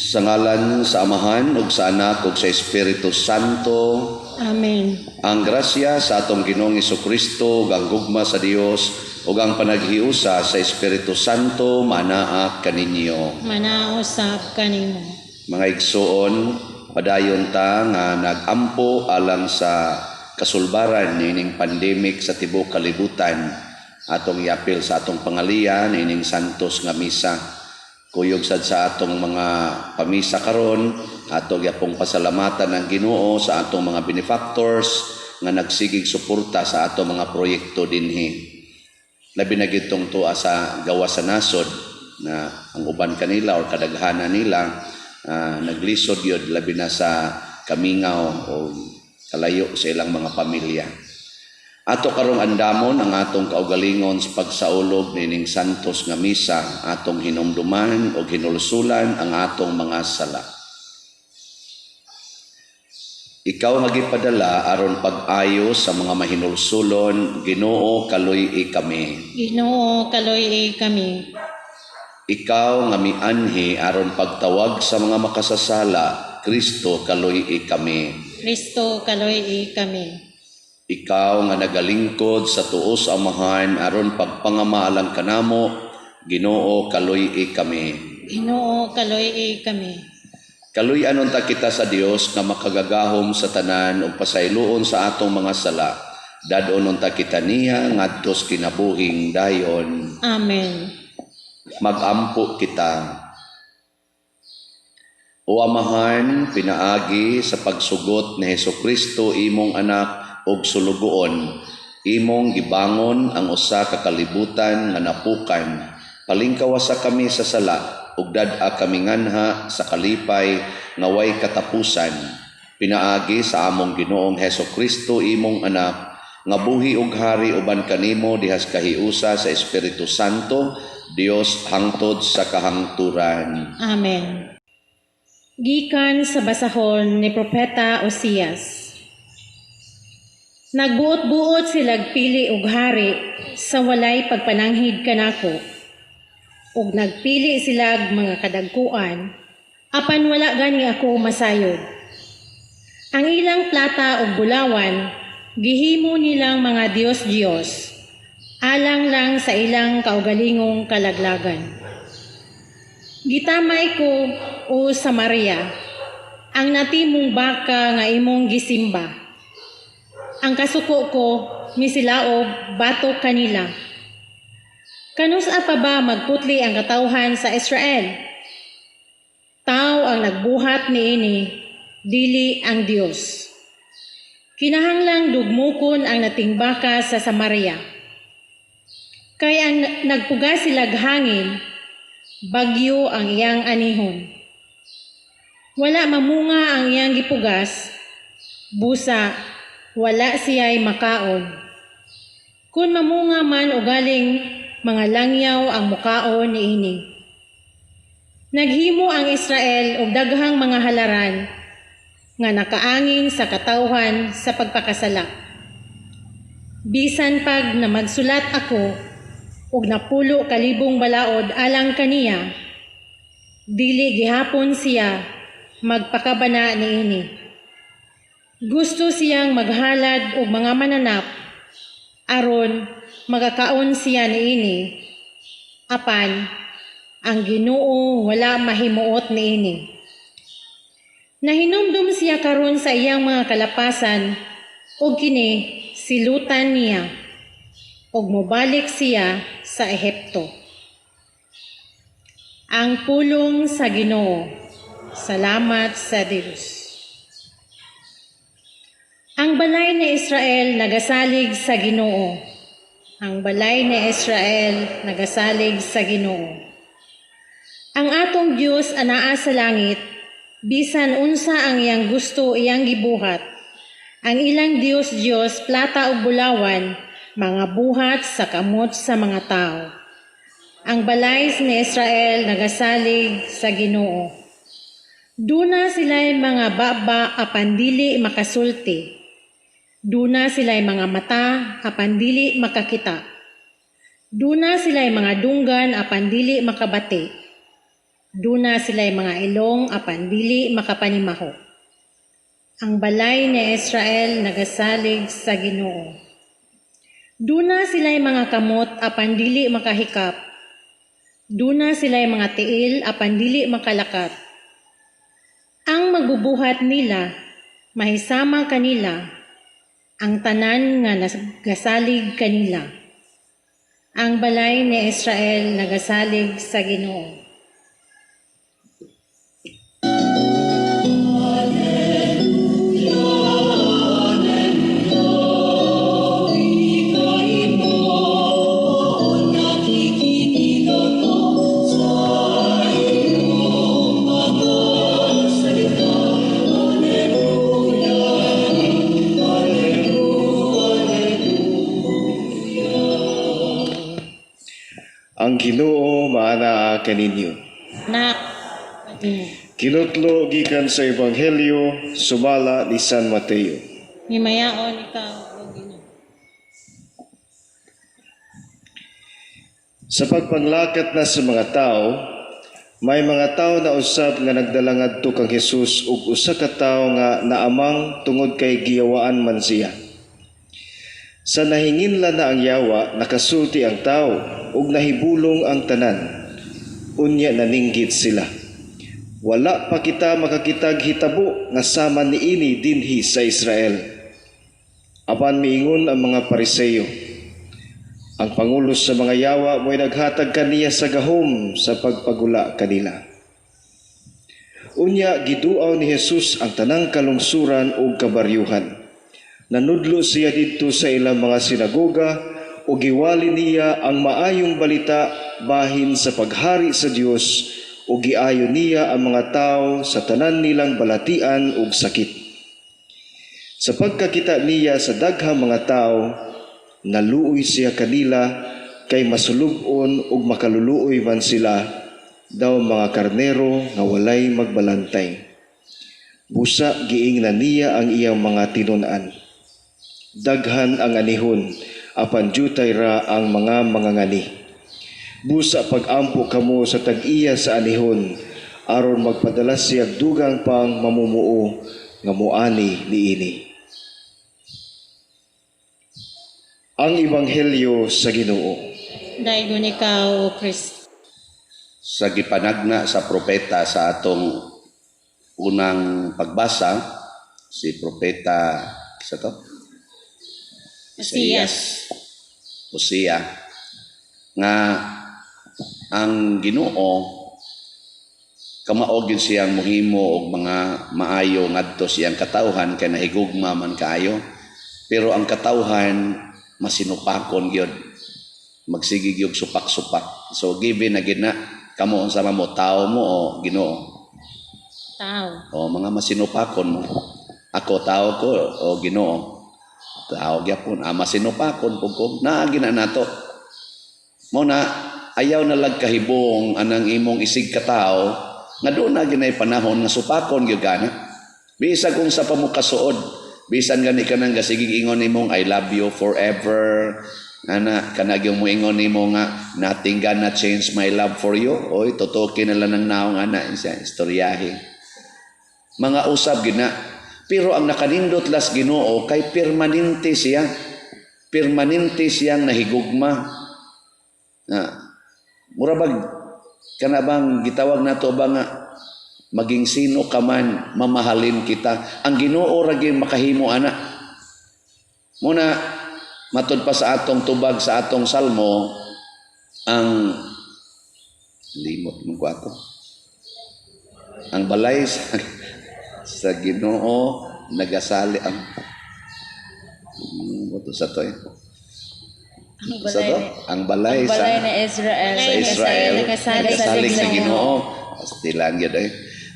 Sa ngalan sa Amahan ug sa Anak ug sa Espiritu Santo. Amen. Ang grasya sa atong Ginoong Kristo ug ang gugma sa Dios ug ang panaghiusa sa Espiritu Santo manaa kaninyo. Manausap kanimo. Mga igsuon, padayon ta nga nagampo alang sa kasulbaran niining pandemic sa tibuok kalibutan. Atong iapil sa atong pangaliya niining santos nga misa. Kuyog sad sa atong mga pamisa karon, atong yapong pasalamatan ang Ginoo sa atong mga benefactors nga nagsigig suporta sa atong mga proyekto dinhi. Labi na gitong tuwa sa gawas sa nasod na ang uban kanila or kadaghanan nila naglisod yun, labi na sa kamingaw o kalayo sa ilang mga pamilya. Ato karong andamon ang atong kaugalingon sa pagsaulog nining santos nga misa, atong hinumduman o hinulsulan ang atong mga sala. Ikaw nga gipadala aron pag-ayo sa mga mahinulsulon, Ginoo, kaluy-i kami. Ginoo, kaluy-i kami. Ikaw nga mianhi aron pagtawag sa mga makasasala, Kristo, kaluy-i kami. Kristo, kaluy-i kami. Ikaw nga nagalingkod sa tuos Amahan aron pagpangama alang kanamo, Ginoo, kaluy-i kami. Ginoo, kaluy-i kami. Kaluy-an unta kita sa Dios nga makagagahom sa tanan ug pasayloon sa atong mga sala. Dad-on unta kita niya ngadto sa kinabuhing dayon. Amen. Magampo kita. O Amahan, pinaagi sa pagsugot ni Hesukristo imong anak og sulugoon, imong gibangon ang usa ka kalibutan nga napukan. Palingkawasa kami sa sala ug dad-a kami nganha sa kalipay nga way katapusan. Pinaagi sa among Ginoong Hesukristo imong anak nga buhi ug hari uban kanimo dihas kahiusa sa Espiritu Santo, Dios hangtod sa kahangturan. Amen. Gikan sa basahon ni Propeta Osias. Nagbuot-buot silag pili og hari sa walay pagpananghid kanako. Ug nagpili silag mga kadagkuan, apan wala gani ako masayod. Ang ilang plata ug bulawan gihimo nilang mga dios-dios, alang lang sa ilang kaugalingong kalaglagan. Gitamay ko, o Samaria, ang natimong baka nga imong gisimba. Ang kasuko ko misilaob batok kanila. Kanus-a pa ba magputli ang katawhan sa Israel? Tao ang nagbuhat niini, dili ang Dios. Kinahanglang dugmukon ang nating baka sa Samaria. Kay ang nagpugas silag hangin, bagyo ang iyang anihon. Wala mamunga ang iyang gipugas, busa wala siya'y makaon. Kung mamunga man ugaling mga langyaw ang mukaon niini. Naghimo ang Israel og daghang mga halaran nga nakaangin sa katawhan sa pagpakasala. Bisan pag na magsulat ako og 10,000 balaod alang kaniya, dili gihapon siya magpakabana niini. Gusto siyang maghalad og mga mananap aron magakaon siya niini, apan ang Ginoo wala mahimuot niini. Nahinumdum siya karon sa iyang mga kalapasan ug kini silutan niya ug mobalik siya sa Ehipto. Ang pulong sa Ginoo. Salamat sa Dios. Ang balay ni Israel nagasalig sa Ginoo. Ang balay ni Israel nagasalig sa Ginoo. Ang atong Dios anaa sa langit, bisan unsa ang iyang gusto iyang gibuhat. Ang ilang Dios Dios plata ug bulawan, mga buhat sa kamot sa mga tao. Ang balay ni Israel nagasalig sa Ginoo. Duna sila'y mga baba apan dili makasulti. Duna sila'y mga mata apan dili makakita. Duna sila'y mga dunggan apan dili makabati. Duna sila'y mga ilong apan dili makapanimahok. Ang balay ni Israel nagasalig sa Ginoo. Duna sila'y mga kamot apan dili makahikap. Duna sila'y mga tiil apan dili makalakat. Ang magbubuhat nila mahisama kanila, ang tanan nga nagasalig kanila. Ang balay ni Israel nagasalig sa Ginoo. Ang Ginoo maanaa kaninyo. Na Kinutlo gikan sa Ebanghelyo sumala ni San Mateo. Himayaon ikaw, O Ginoo. Sa pagpanglakat na sa mga tao, may mga tao na usab nga nagdala ngadto kang Hesus ug usa ka tawo nga naamang tungod kay giyawaan man siya. Sa nahinginla na ang yawa, nakasulti ang tao ug nahibulong ang tanan. Unya naninggit sila. Wala pa kita makakitag hitabo nga sama niini dinhi sa Israel. Apan miingon ang mga Pariseyo, ang pangulo sa mga yawa mo'y naghatag kaniya sa gahom sa pagpagula kanila. Unya giduaw ni Jesus ang tanang kalungsuran ug kabaryuhan. Nanudlo siya didto sa ilang mga sinagoga ug giwali niya ang maayong balita bahin sa paghari sa Dios ug giayo niya ang mga tawo sa tanan nilang balatian ug sakit. Sa pagkakita niya sa daghang mga tawo, naluoy siya kanila kay masulub-on ug makaluluoy man sila, daw mga karnero nga walay magbalantay. Busa giingnan niya ang iyang mga tinun-an. Daghan ang anihon, apan jutay ra ang mga mangangani. Busa pag-ampo kamo sa tag-iya sa anihon, aron magpadala siyag dugang pang mamumuo nga moani niini. Ang Ebanghelyo sa Ginoo. Daigon ikaw, O Kristo. Sa gipanagna sa propeta sa atong unang pagbasa, si propeta sa to? Osias. Hosea, nga ang Ginoo kamao gyud siyang mohimo og mga maayo ngadto siyang katawhan kay nahigugma man kaayo, pero ang katawhan masinupakon gyud, magsige gyud supak-supak. So given na gyud na kamo, unsa man mo, tao mo o Ginoo? Tao. O mga masinupakon mo. Ako, tao ko o Ginoo? Tao gyapon. Ah, masinupakon pud ko. Naa na nato. Mo na ayaw na lag kahibong anang imong isig katao nga doon na ginay panahon nga supakon gyud ka na. Bisan kung sa pamukasuod, bisan gani ka nang gasigig ingon nimong "I love you forever." Ana, kana gyud mo ingon nimo nga "Nothing gonna change my love for you." Oy, totoo na lang ng naong ana siya istoryahe. Mga usab gid na. Pero ang nakanindot las Ginoo kay permanente siya. Permanente siyang nahigugma. Na mura bag kana bang gitawag nato ba nga maging sino ka man, mamahalin kita. Ang Ginoo ra gyud makahimo ana. Muna matud pa sa atong tubag sa atong salmo, ang limot mo ko ato. Ang balay sa Ginoo nagasali ang to sa to eh. Ang Sa to? balay, Ang balay ang balay sa ni Israel. sa Israel Nagasalig nagasalig sa sa Ginoo. Astilan gyud eh.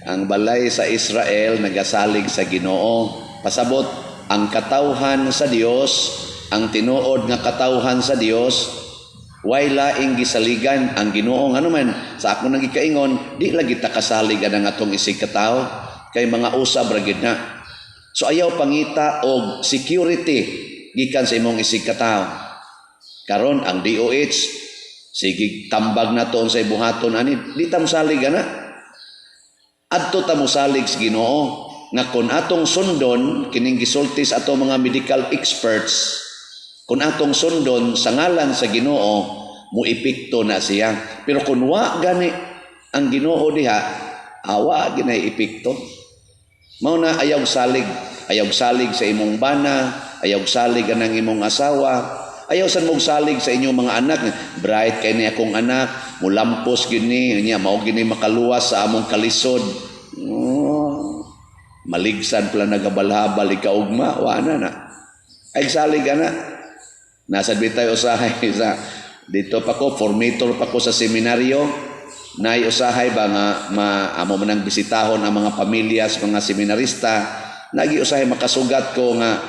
Ang balay sa Israel nagasalig sa Ginoo. Pasabot ang katawhan sa Dios, ang tinuod nga katawhan sa Dios, way laing gisaligan ang Ginoo. Ngano man sa ako nang gikaingon, di lagi ta kasalig anang atong isig katawo kay mga usab ra gyud na. So ayaw pangita og security gikan sa imong isig katawo. Karon ang DOH sige tambag na to sa buhaton ani, di tam salig ana. Adto ta mosalig sa Ginoo nga kung atong sundon kining gisulti sa ato mga medical experts, kung atong sundon sa ngalan sa Ginoo, mo epekto na siya. Pero kung wa gani ang Ginoo diha, awa ginay epekto. Mao na ayaw salig, ayaw salig sa imong bana, ayaw salig anang imong asawa, ayaw san mong salig sa inyong mga anak. Bright kay ni akong anak, mulampos gyud ni, nya mao gyud ni makaluwas sa among kalisod. Oh, maligsan pala nagabalhabal ikaugma, wa na na. Ay salig ana. Nasa bitay usahay sa dito pa ko, formator pa ko sa seminaryo, nay usahay ba nga ma, amo man ang bisitahon ang mga pamilya sa mga seminarista, nagi usahay makasugat ko nga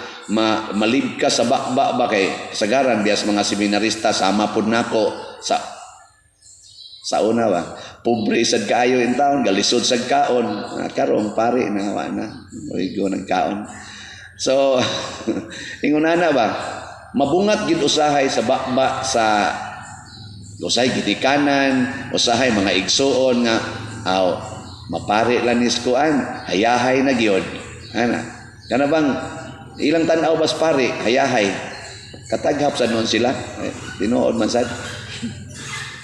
malibka sa bakba ba kay sagaran bias mga seminarista sama pud nako sa una ba, pobre sad kaayo in town, galisod sad kaon. Ah, karong pare na, wa na oigo nagkaon. So ingon ana ba, mabungat gid usahay sa bakba sa usahay gitikanan, usahay mga igsuon nga aw mapare lang ni kuan, hayahay na gyud ana. Kana bang ilang tan-aw bas pare, hayahay, kataghap sa noon sila eh, tinuod man sad.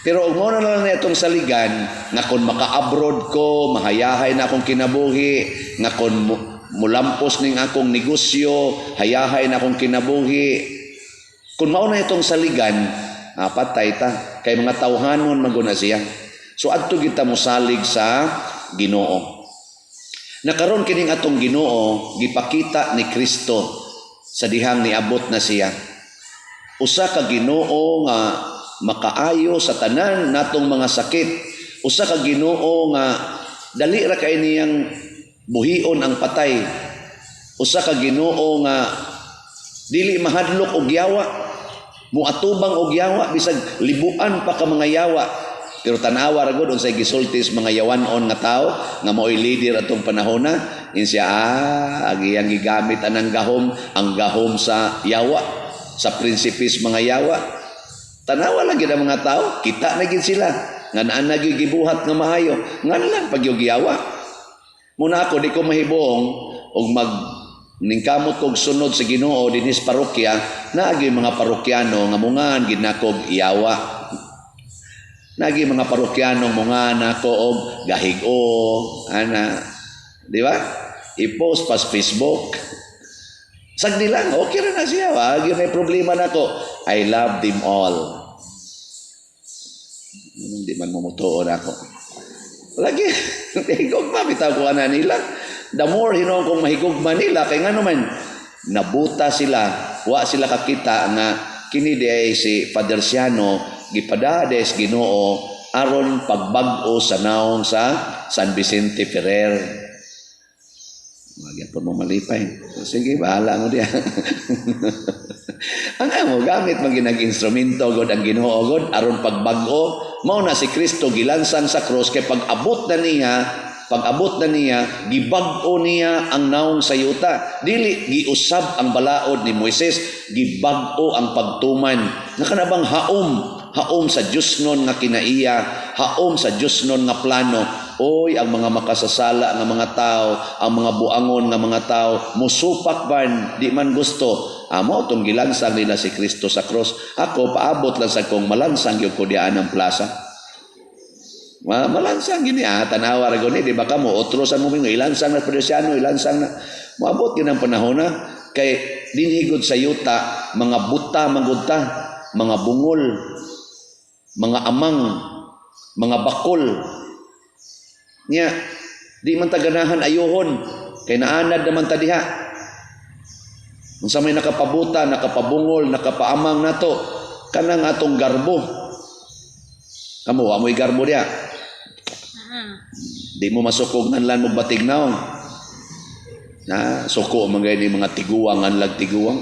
Pero ug mao na lang na itong saligan nga kung maka-abroad ko, mahayahay na akong kinabuhi, nga kung mulampos ning akong negosyo, hayahay na akong kinabuhi. Kung mao na itong saligan, patay ta. Kay mga tawhanon maguna siya. So adto kita mosalig sa Ginoo. Nakaron kining atong Ginoo gipakita ni Kristo sa dihang niabot na siya. Usa ka Ginoo nga makaayo sa tanan natong mga sakit. Usa ka Ginoo nga dali ra kay niyang buhion ang patay. Usa ka Ginoo nga dili mahadlok og yawa, muatubang og yawa bisag libuan pa ka mga yawa. Pero tan-awa ra gud unsay gisulti sa mga yawanon nga tawo nga maoy leader atong panahona, insiya ang iyang gigamit anang gahom, ang gahom sa yawa, sa prinsipis mga yawa. Tanawa lang gid ang mga tao, kita na gid sila nga naa na gyud gibuhat nga maayo, ngan lang pag yawa. Muna ako di ko mahibuong og mag ningkamot kog sunod sa Ginoo dinhi sa parokya, naa gyud mga parokyano nga mungan gid nakog yawa. Nagi mga parokyano mungan nako og gahig-o ana, di ba? I-post pa sa Facebook. Sagdi lang, okay ra na siya. Wa gyud may problema nako. I love them all. Hindi man mo mutuon ako. Lagi, higugma bitaw ko ana nila. The more hinuon kong mahigugma nila, kay ngano man, nabuta sila, wa sila kakita nga kini di ay si Father Siano gipadades Ginoo aron pagbag-o sa naong sa San Vicente Ferrer. Magyapon mo malipay. Sige, bahala mo diya. Ang amo gamit man ginag instrumento god ang Ginoo god aron pagbag-o. Mao na si Kristo gilansang sa cross kay pag-abot na niya, gibag-o niya ang naong sa yuta. Dili giusab ang balaod ni Moises, gibag-o ang pagtuman. Nga kanabang haom, haom sa Dios nun nga kinaiya, haom sa Dios nun nga plano. Oy, ang mga makasasala nga mga tao, ang mga buangon nga mga tao, musupak ban, di man gusto. Amo tong gilansang nila si Kristo sa cross. Ako paabot lang sa kong malansang gyud ko diaan ang plaza. Malansang gini tanawa ra guni, di ba kamo otro sa mo ilansang na Pedrosiano, ilansang na. Moabot gyud ang panahon na kay dinhigod sa yuta mga buta magudta, mga bungol, mga amang, mga bakol. Nya di man ta ganahan ayuhon kay naanad naman ta diha. Unsa may nakapabuta, nakapabungol, nakapaamang nato kanang atong garbo. Kamo wa mo'y garbo diha. Di mo masukog nganlan mo batig naong. Na suko man gay ni mga tiguang, nganlag tiguang.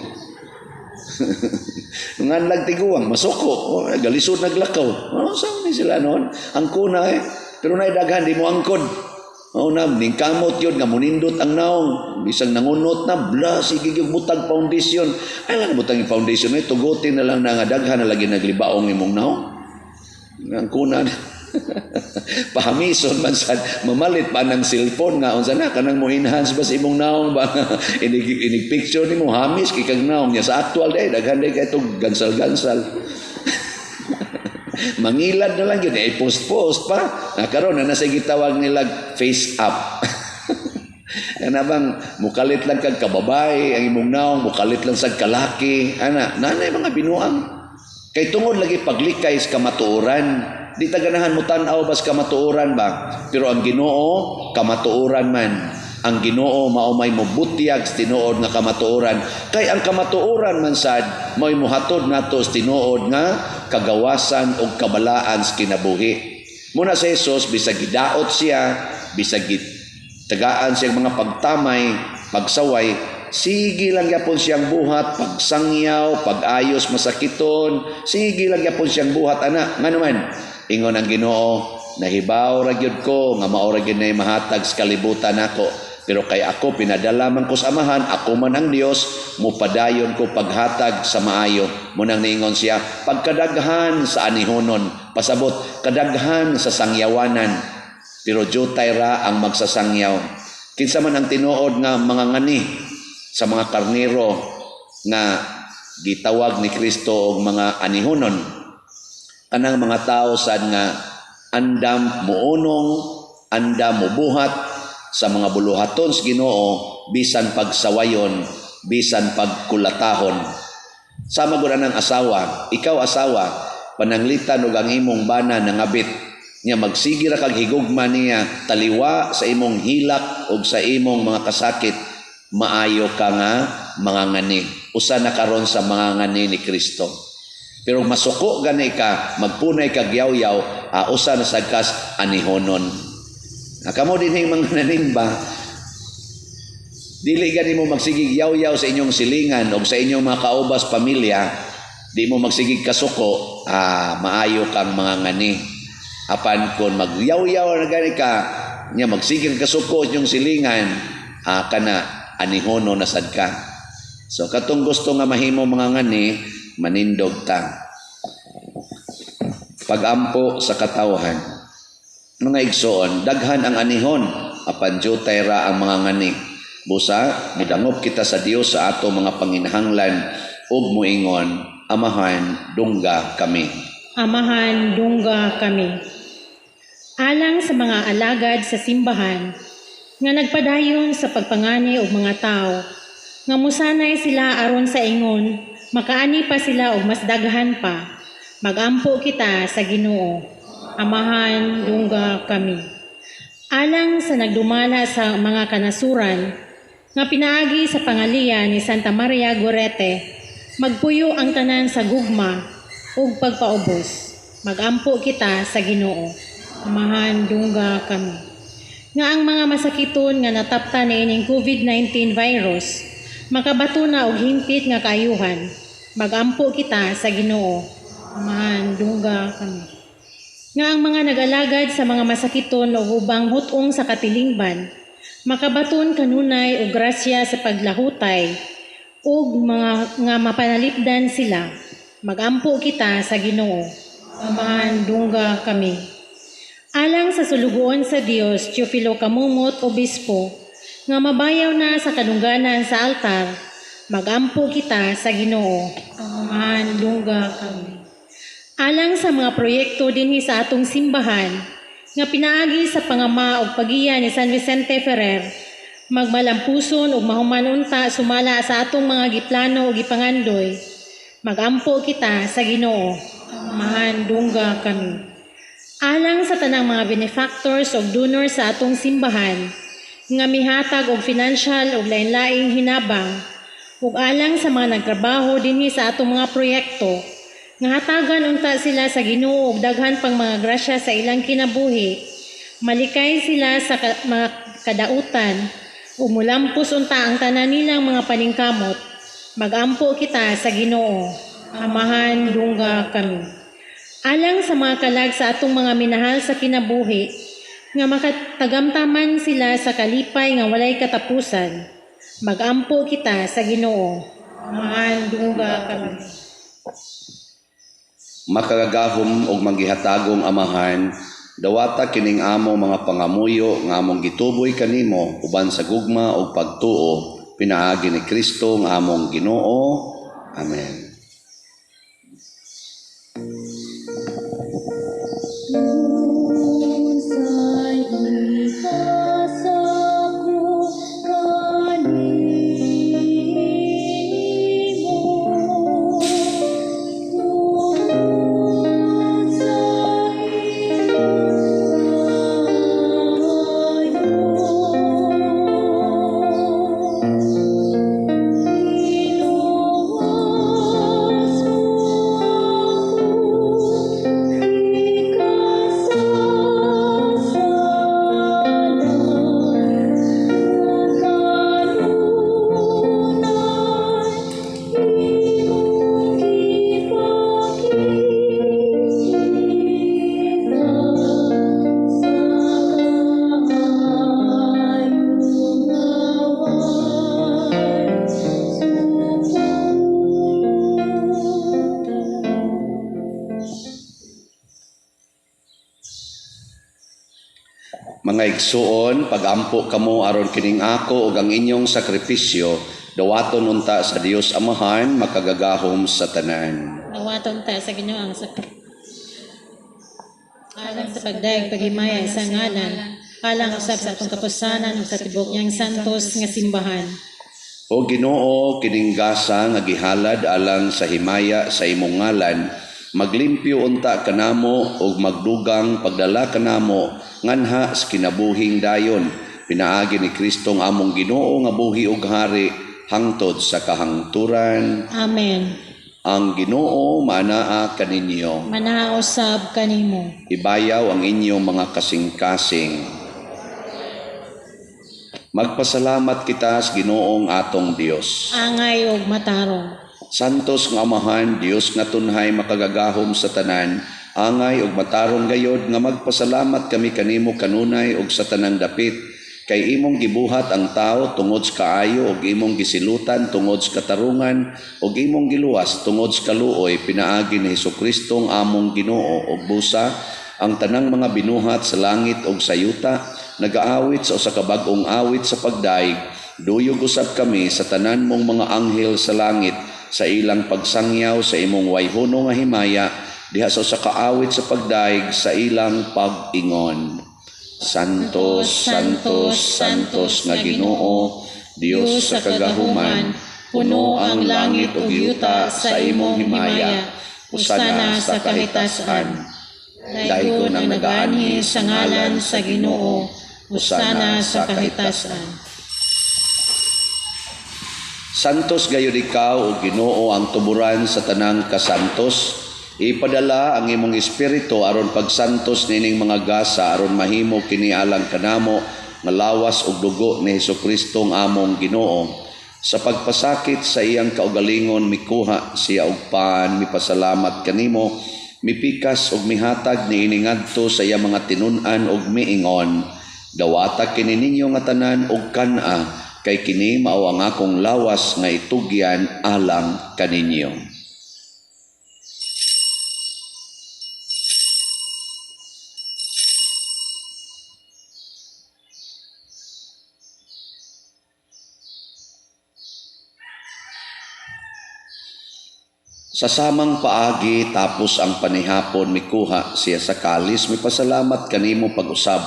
Nganlag tiguang masuko, oh, galisod naglakaw. Ano sa ni sila noon? Angkona eh. Pero nay daghan di mo angkod. Mao na ningkamot yun nga munindot ang naong, bisag nangunot na bla sige gyud butag foundation. Ay lang butang yung foundation eh tugutin na lang na nga daghan na lagi naglibaong imong naong. Angkona. Pahamison man sad, mamalit pa ng cellphone nga unsa na kanang mo enhance ba sa imong naong ba, inig inig picture nimo, hamis kay kag naong niya. Sa actual day, daghan day kay tong gansal-gansal, mangilad na lang yun eh, post-post pa na karon na nasa gitawag nila face up. Ana bang mukalit lang kag kababay ang imong naong, mukalit lang sa kalaki ana, nanay mga binuang kay tungod lagi paglikay sa kamatuoran. Di ta ganahan mo tan-aw bas kamatuoran ba, pero ang Ginoo kamatuoran man. Ang Ginoo mao may mobutyag sa tinuod nga kamatuoran, kay ang kamatuoran man sad mao'y mohatod nato sa tinuod nga kagawasan ug kabalaan sa kinabuhi. Muna sa Jesus, bisag gidaot siya, bisag tagaan siyang mga pagtamay, pagsaway, sige lang gyapon siyang buhat, pagsangyaw, pag-ayos masakiton, sige lang gyapon siyang buhat ana. Ngano man, ingon ang Ginoo, "Nahibaw ra gyud ko nga mao ra gyud nay mahatag sa kalibutan nako. Pero kay ako pinadala man ko sa Amahan, ako man ang Dios, mupadayon ko paghatag sa maayo." Munang niingon siya, pagkadaghan sa anihonon, pasabot, kadaghan sa sangyawanan, pero jutay ra ang magsasangyaw. Kinsa man ang tinuod nga mga ngani sa mga karnero nga gitawag ni Kristo og mga anihonon? Kanang mga tao sad nga andam muunong, andam mubuhat sa mga buluhaton sa Ginoo, bisan pagsawayon, bisan pagkulatahon. Sama gud ang asawa. Ikaw asawa, pananglitan og ang imong bana nangabit niya, magsige ra kag higugma niya taliwa sa imong hilak og sa imong mga kasakit, maayo ka nga mga ngani. Usa na karon sa mga ngani ni Kristo. Pero masuko gani ka, magpunay kag yaw-yaw, usa na sad kas anihonon. Kamo din mga nanimba, dili gani mo magsigig yaw-yaw sa inyong silingan o sa inyong mga kaubas pamilya, di mo magsigig kasuko, maayo kang mga ngani. Apan kung magyaw-yaw na gani ka, nya magsigig kasuko sa inyong silingan, kana anihono na sad ka. So katong gusto nga mahimo mga ngani, manindog ta. Pagampo sa katawhan. Mga igsoon, daghan ang anihon, apan jutay ra ang mga ngani. Busa, mudangop kita sa Dios sa ato mga panginahanglan ug moingon, "Amahan, dungga kami." Amahan, dungga kami. Alang sa mga alagad sa simbahan nga nagpadayon sa pagpangani og mga tao, nga musanay sila aron sa ingon makaani pa sila og mas daghan pa. Magampo kita sa Ginoo. Amahan, dungga kami. Alang sa nagdumala sa mga kanasuran nga pinaagi sa pangaliya ni Santa Maria Gorete, magpuyo ang tanan sa gugma ug pagpaubos. Magampo kita sa Ginoo. Amahan, dungga kami. Nga ang mga masakiton nga natapta niining COVID-19 virus makabato na og himpit nga kaayuhan. Magampo kita sa Ginoo. Amahan, dungga kami. Nga ang mga nag-alagad sa mga masakiton o ubang hut-ong sa katilingban makabaton kanunay og grasya sa paglahutay ug mga nga mapanalipdan sila. Magampo kita sa Ginoo. Amahan, dungga kami. Alang sa sulugoon sa Dios Teofilo Camomot, Obispo, nga mabayaw na sa kadungganan sa altar, magampo kita sa Ginoo. Amahan, dungga kami. Alang sa mga proyekto dinhi sa atong simbahan nga pinaagi sa pangama ug pagiya ni San Vicente Ferrer, magmalampuson ug mahuman unta sumala sa atong mga giplano ug gipangandoy. Magampo kita sa Ginoo. Amahan, dungga kami. Alang sa tanang mga benefactors ug donors sa atong simbahan nga mihatag og financial ug lain-laing hinabang, ug alang sa mga nagtrabaho dinhi sa atong mga proyekto, nga hatagan unta sila sa Ginoo og daghan pang mga grasya sa ilang kinabuhi, malikay sila sa mga kadautan ug mulampos unta ang tanan nilang mga paningkamot. Magampo kita sa Ginoo. Amahan, dungga kami. Alang sa mga kalag sa atong mga minahal sa kinabuhi, nga makatagamtaman sila sa kalipay nga walay katapusan. Magampo kita sa Ginoo. Amahan, dungga kami. Makagagahom og manggihatagong Amahan, Dawata kining amo mga pangamuyo nga among gituboy kanimo uban sa gugma ug pagtuo pinaagi ni Kristo nga among Ginoo. Amen. Unsay ikasako kanimo, tungod sa imong kaayo. Giluwas mo ako, gikan sa sala, ug kanunay imong gipakita sa kaayong nga way Mga igsuon, pagampo kamo aron kining ako ug ang inyong sakripisyo dawaton unta sa Dios Amahan makagagahom sa tanan. Dawaton ta sa Ginoo ang alang sa pagdayeg paghimaya sa ngalan, alang usab sa atong kapusanan ug sa tibuok niyang santos nga simbahan. O Ginoo, kining gasa nga gihalad alang sa himaya sa imong ngalan, maglimpyo unta kanamo ug magdugang pagdala kanamo nganha sa kinabuhing dayon pinaagi ni Kristo ang among Ginoo nga buhi ug hari hangtod sa kahangturan. Amen. Ang Ginoo maanaa kaninyo. Manaa usab kanimo. Ibayaw ang inyong mga kasing-kasing. Magpasalamat kita sa Ginoong atong Dios. Angay ug matarong. Santos nga Amahan, Dios nga tunhay makagagahom sa tanan, angay ug matarong gayod nga magpasalamat kami kanimo kanunay ug sa tanang dapit, kay imong gibuhat ang tao tungod sa kaayo ug imong gisilutan tungod sa katarungan ug imong giluwas tungod sa kaluoy pinaagi ni Hesukristo ang among Ginoo ug busa ang tanang mga binuhat sa langit ug sa yuta nagaawit sa usa ka bag-ong awit sa pagdaig. Duyog usab kami sa tanan mong mga anghel sa langit sa ilang pagsangyaw sa imong wayhono nga himaya diha sa usa ka awit sa pagdaig sa ilang pag-ingon. Santos, Santos, Santos nga Ginoo, Dios sa kagahuman, puno ang langit ug yuta sa imong himaya. Usana sa kahitasan. Daygon ang nagaanhi sa ngalan sa Ginoo, usana sa kahitasan. Santos gayud ikaw o Ginoo ang tuburan sa tanang kasantos. Ipadala ang imong espiritu aron pagsantos nining mga gasa aron mahimo kini alang kanamo nga lawas ug dugo ni Hesukristo ang among Ginoo. Sa pagpasakit sa iyang kaugalingon mikuha siya og pan, mipasalamat kanimo, mipikas ug mihatag niini ngadto sa iyang mga tinun-an ug miingon: Dawata kini ninyo nga tanan ug kan-a, kay kini mao ang akong lawas nga itugyan alang kaninyo. Sa samang paagi tapos ang panihapon mikuha siya sa kalis, mipasalamat kanimo pag-usab,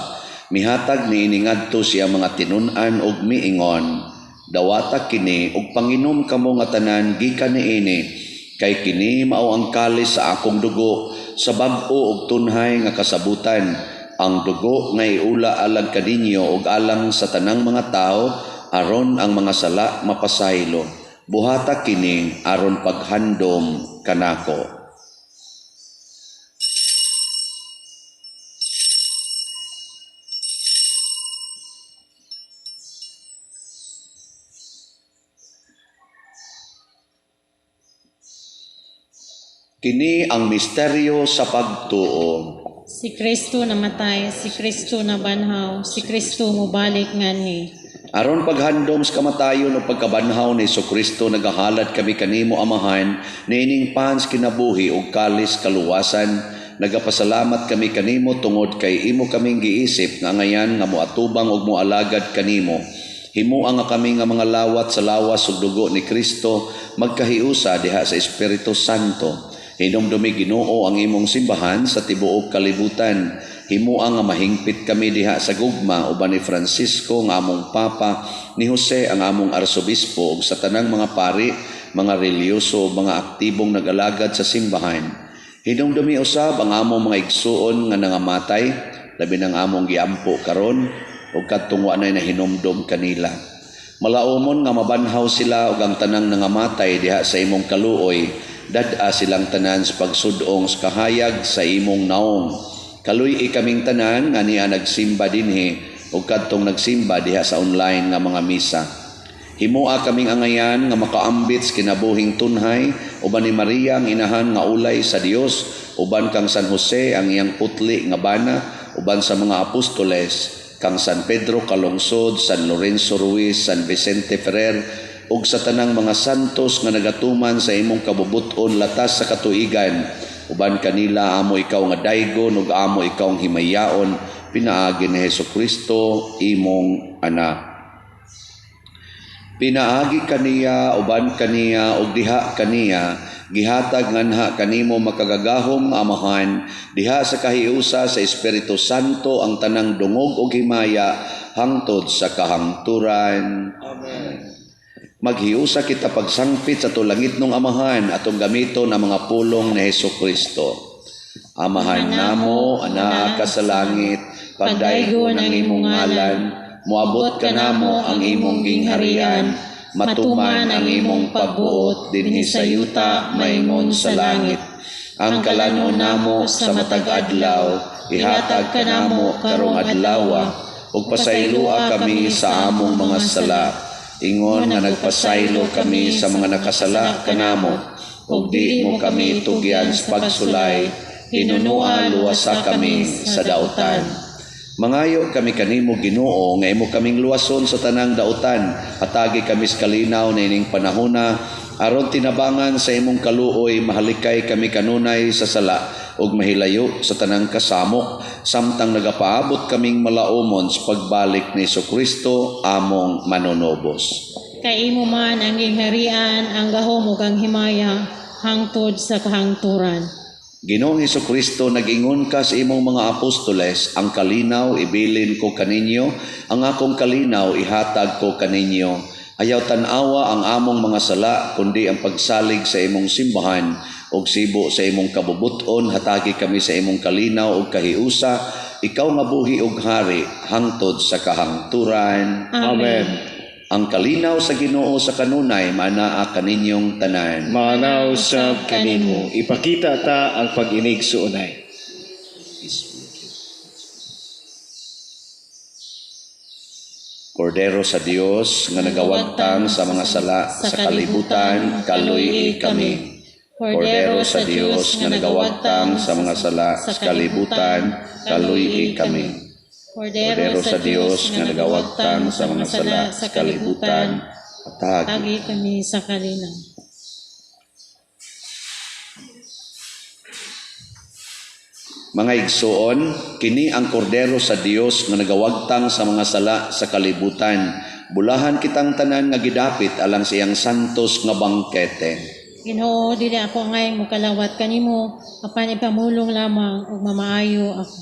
mihatag niini ngadto siya mga tinun-an ug miingon: Dawata kini ug panginom kamo nga tanan gikan niini, kay kini mao ang kalis sa akong dugo sa bag-o ug tunhay nga kasabutan, ang dugo nga iula alang kaninyo ug alang sa tanang mga tawo aron ang mga sala mapasaylo. Buhata kini aron paghandom kanako. Kini ang misteryo sa pagtuo. Si Kristo namatay, si Kristo nabanhaw, si Kristo mobalik nganhi. Aron paghandom sa kamatayon o pagkabanhaw ni Hesukristo, nagahalad kami kanimo Amahan niining pans kinabuhi ug kalis kaluwasan. Nagapasalamat kami kanimo tungod kay imo kaming giisip nga angayan nga moatubang ug moalagad kanimo. Himoa nga kami nga mga lawat sa lawas ug dugo ni Kristo magkahiusa diha sa Espiritu Santo. Hinumdumi, Ginoo, ang imong simbahan sa tibuok kalibutan. Himoa nga mahingpit kami diha sa gugma uban ni Francisco nga among Papa, ni Jose ang among arsobispo ug sa tanang mga pari, mga relihiyoso ug mga aktibong nagalagad sa simbahan. Hinumdumi usab ang among mga igsuon nga nangamatay, labi nang among giampo karon ug kadtong wa nay nahinumdom kanila. Malaumon nga mabanhaw sila ug ang tanang nangamatay diha sa imong kaluoy, dad-a silang tanan sa pagsud-ong sa kahayag sa imong naong. Kaluy-i kaming tanan nga niya nagsimba dinhi ug kadtong nagsimba diha sa online nga mga misa. Himoa kaming angayan nga makaambit sa kinabuhing tunhay uban ni Maria ang inahan nga ulay sa Dios, uban kang San Jose ang iyang putli nga bana, uban sa mga apostoles, kang San Pedro Calungsod, San Lorenzo Ruiz, San Vicente Ferrer ug sa tanang mga santos nga nagatuman sa imong kabubut-on latas sa katuigan. Uban kanila amo ikaw nga daygon ug amo ikaw ang himayaon pinaagi ni Hesukristo imong anak. Pinaagi kaniya, uban kaniya ug diha kaniya, gihatag nganha kanimo makagagahom nga Amahan diha sa kahiusa sa Espiritu Santo ang tanang dungog ug himaya hangtod sa kahangturan. Amen. Maghiusa kita pagsangpit sa atong langitnong Amahan, atong gamiton ang mga pulong ni Hesukristo. Amahan namo, anaa ka sa langit, pagdaygon ang imong ngalan, moabot kanamo ang imong gingharian, matuman ang imong pagbuot dinhi sa yuta maingon sa langit. Ang kalanon namo sa matag adlaw, ihatag kanamo karong adlaw, ug pasayloa kami sa among mga sala, ingon nga nagpasaylo kami sa mga nakasala kanamo, ug di mo kami tugyan sa pagsulay, hinunua luwasa kami sa dautan. Mangayo kami kanimo, Ginoo, nga imo kaming luwason sa tanang dautan. Hatagi kami sa kalinaw niining panahona aron tinabangan sa imong kaluoy mahalikay kami kanunay sa sala ug mahilayo sa tanang kasamok samtang nagapaabot kaming malaumon sa pagbalik ni Kristo among manunobos. Kay imo man ang gingharian, ang gahom ug ang himaya hangtod sa kahangturan. Ginoong Kristo, nag-ingon ka sa imong mga apostoles, "Ang kalinaw ibilin ko kaninyo, ang akong kalinaw ihatag ko kaninyo." Ayaw tan-awa ang among mga sala, kundi ang pagsalig sa imong simbahan, ug sibo sa imong kabubuton, hatagi kami sa imong kalinaw ug kahiusa, ikaw nga buhi ug hari hangtod sa kahangturan. Amen. Ang kalinaw sa Ginoo sa kanunay maanaa kaninyong tanan. Maanaw sab kanimo. Ipakita ta ang pag-inigsuonay. Kordero sa Dios nga nagawagtang sa mga sala sa kalibutan, kaluy-i kami. Kordero sa Dios nga nagawagtang sa mga sala sa kalibutan, kaluy-i kami. Kordero sa Dios nga nagawagtang sa mga sala sa kalibutan, hatagi Hatagi kami sa kalinaw. Mga igsoon, kini ang kordero sa Dios nga nagawagtang sa mga sala sa kalibutan. Bulahan kitang tanan nga gidapit alang sa iyang santos nga bangkete. Ginoo, dili ako angay mokalawat kanimo, apan ipamulong lamang ug mamaayo ako.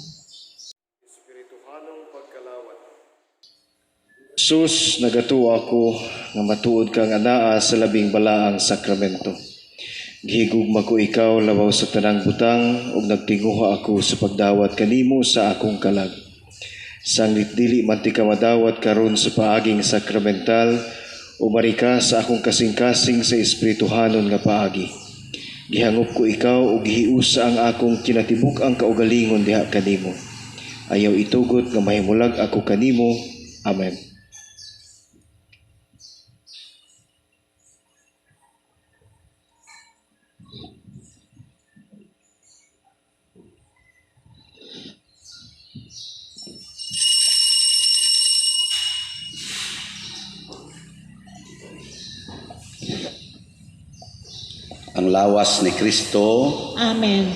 Sus, nagatuo ako nga matuod kang anaa sa labing balaang sakramento. Gihigugma ko ikaw labaw sa tanang butang ug nagtinguha ako sa pagdawat kanimo sa akong kalag. Sanglit dili man tika madawat karon sa paaging sakramental, umari ka sa akong kasing-kasing sa espirituhanon nga paagi. Gihangop ko ikaw ug gihiusa ang akong kinatibuk-ang kaugalingon diha kanimo. Ayaw itugot nga mahimulag ako kanimo. Amen. Ang lawas ni Kristo. Amen.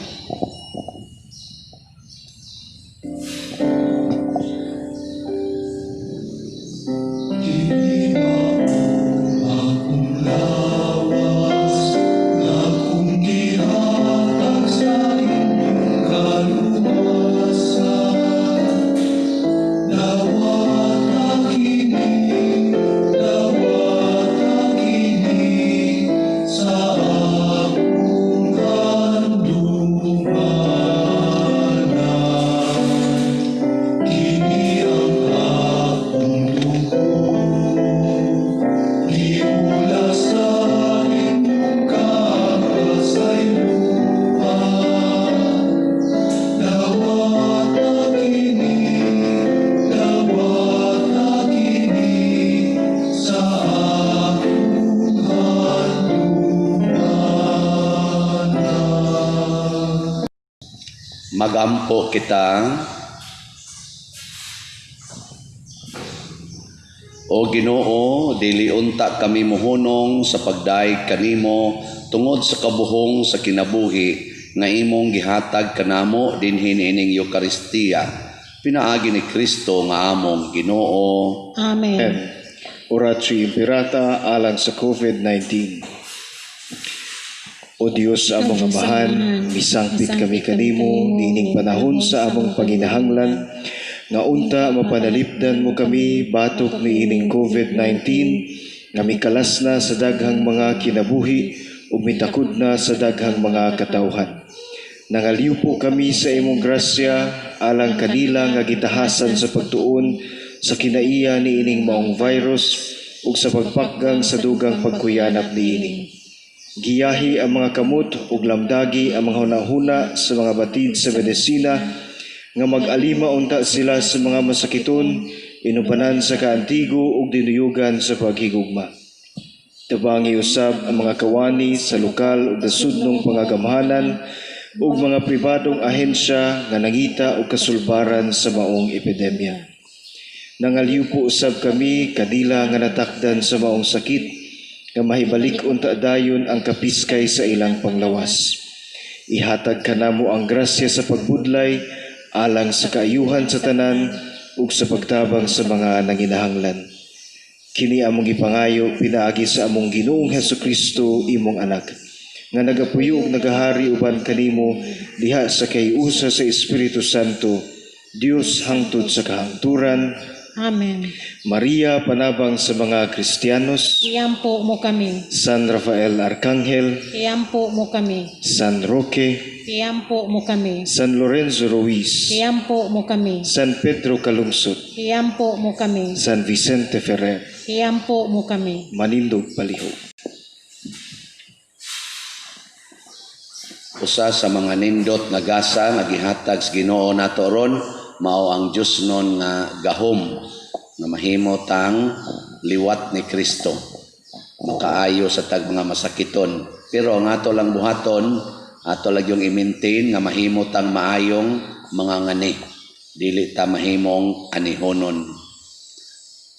Magampo kita. O Ginoo, dili unta kami mohunong sa pagdayeg kanimo tungod sa kabuhong sa kinabuhi nga imong gihatag kanamo dinhi niining Eukaristiya. Pinaagi ni Kristo nga among Ginoo. Amen. Oratio Imperata alang sa COVID-19. O Dios, among Amahan, misangpit kami kanimo niining panahon sa among panginahanglan nga unta mapanalipdan mo kami batok niining COVID-19 nga mikalas na sa daghang mga kinabuhi ug mitakod na sa daghang mga katawhan. Nangaliw kami sa imong grasya alang kanila nga gitahasan sa pagtuon sa kinaiya niining maong virus ug sa pagpakgang sa dugang pagkuyanap niini. Giyahi ang mga kamot ug lamdagi ang mga hunahuna sa mga batid sa medisina nga mag-alima unta sila sa mga masakiton inupanan sa kaantigo ug dinuyugan sa paghigugma. Tabangi usab ang mga kawani sa lokal ug nasudnong pangagamhanan ug mga pribadong ahensya nga nangita og kasulbaran sa maong epidemya. Nangaliw usab kami kanila nga natakdan sa maong sakit nga mahibalik unta dayon ang kapiskay sa ilang panglawas. Ihatag kanamo ang grasya sa pagbudlay alang sa kaayuhan sa tanan ug sa pagtabang sa mga nanginahanglan. Kini among gipangayo pinaagi sa among Ginoong Hesukristo, imong anak, nga nagapuyo ug nagahari uban kanimo diha sa kay-usa sa Espiritu Santo, Dios hangtod sa kahangturan. Amen. Maria, panabang sa mga Kristiyanos. Iyampo mo kami. San Rafael Arcangel, Iyampo mo kami. San Roque, Iyampo mo kami. San Lorenzo Ruiz, Iyampo mo kami. San Pedro Calungsod, Iyampo mo kami. San Vicente Ferrer. Iyampo mo kami. Manindog palihog. Usa sa mga nindot nga gasa nga gihatag sa Ginoo nato ron mao ang Diosnon nga gahom nga mahimo tang liwat ni Kristo. Makaayo sa tag mga masakiton. Pero ang ato lang buhaton, ato lang yung i-maintain nga mahimo tang maayong mga ngani. Dili ta mahimong anihonon.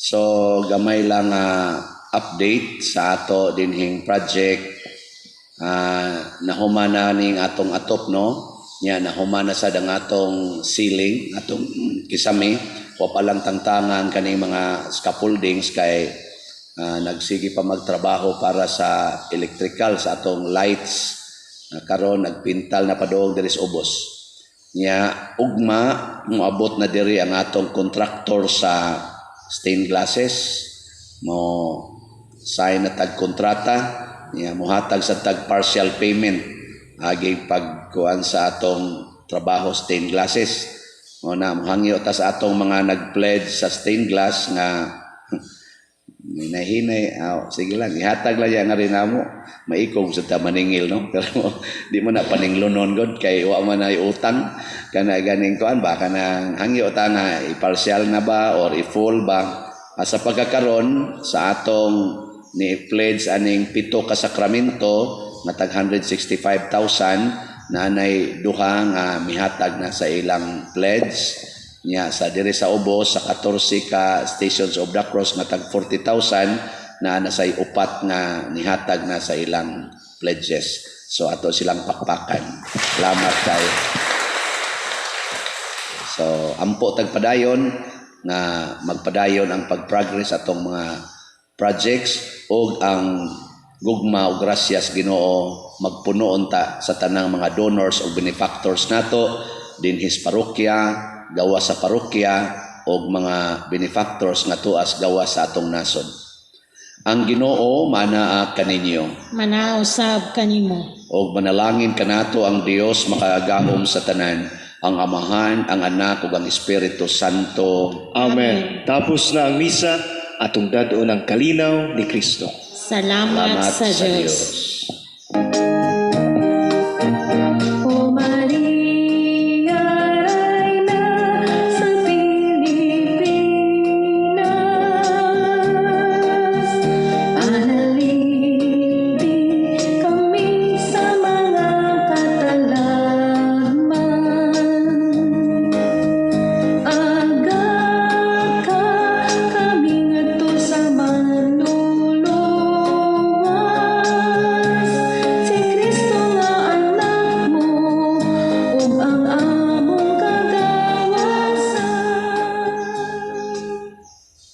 So gamay lang nga update sa ato dinhing project. Nahuma na ning atong atop, no, nya nahuma na sad ang atong ceiling, atong kisame. Wa pa lang tangtangan kaning mga scaffoldings kay nagsige pa magtrabaho para sa electrical sa atong lights. Karon nagpintal na padong diri sa ubos. Nya ugma moabot na diri ang atong contractor sa stained glasses, mo sign na tag kontrata niya, mohatag sa tag partial payment agi pagkuan sa atong trabaho stained glasses. Mo na mohangyo ta sa atong mga nag-pledge sa stained glass nga hinay-hinay, aw, sige lang, ihatag lang yan nga rin namo. Maikog sa ta maningil, no? Pero di mo na paninglonon god kay wa man ay utang kana ganing kuan ba, kanang hangyo ta nga i-partial na ba or i-full ba. Sa pagkakaron sa atong ni pledge aning pito ka sakramento nga tag 165,000, naanay duha nga mihatag na sa ilang pledge niya. Sa diri sa ubos sa 14 ka Stations of the Cross nga tag 40,000, naa na say upat nga nihatag na sa ilang pledges. So ato silang pakpakan. Salamat kay. So ampo tag padayon nga magpadayon ang pag-progress atong mga projects ug ang gugma ug grasyas Ginoo magpuno unta sa tanang mga donors ug benefactors nato dinhi sa parokya, gawas sa parokya ug mga benefactors nga tuas gawas sa atong nasod. Ang Ginoo manaa kaninyo. Manaa usab kanimo. Og manalangin kanato ang Dios makagagahom sa tanan, ang Amahan, ang Anak ug ang Espiritu Santo. Amen. Tapos na ang misa, atong dad-on ang kalinaw ni Kristo. Salamat sa Dios. Dios.